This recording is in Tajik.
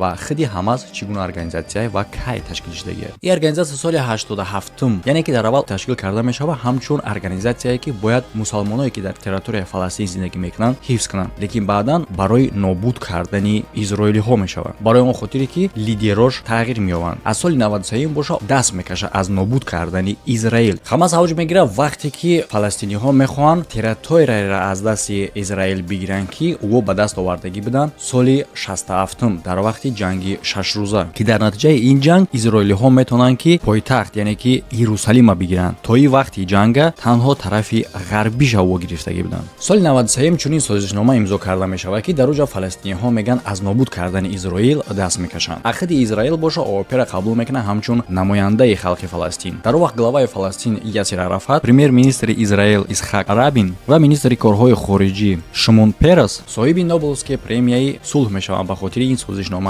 Ва худи Ҳамас чӣ гуна организатсия ва кай ташкил шудагиа? Ин организатсия соли 87-ум, яъне ки дар аввал ташкил карда мешавад ҳамчун организатсияе, ки бояд мусалмоное, ки дар территорияи Фаластин зиндагӣ мекунанд, ҳифз кунанд, лекин баъдан барои нобуд кардани изроилиҳо мешавад, барои он хотире ки лидерош тағйир меёбанд. Аз соли 93 боша даст мекашад аз нобуд кардани Израил. Ҳамас авҷ мегирад, вақте ки фаластиниҳо мехоҳанд территорияро аз дасти Израил бигиранд, ки ӯ ба даст овардагӣ буданд соли 67-ум дар вақти ҷанги шашрӯза, ки дар натиҷаи ин ҷанг изроилиҳо метавонанд, ки пойтахт, яъне ки Иерусалима бигиранд. То ин вақти ҷанга танҳо тарафи ғарбиша ӯ гирифтагӣ буданд. Соли 93 чунин созишнома имзо карда мешавад, ки дар оҷа фаластиниҳо мегӯянд, аз нобуд кардани Изроил даст мекашанд. Худи Израил боша ООП-ра қабул мекунад ҳамчун намояндаи халқи Фаластин. Дар он вақт главаи Фаластин Ясир Арафат, премьер-министри Израил Исҳақ Рабин ва министри корҳои хориҷӣ Шимон Перес соҳиби Нобелская премияи сулҳ мешаванд ба хотири ин созишнома.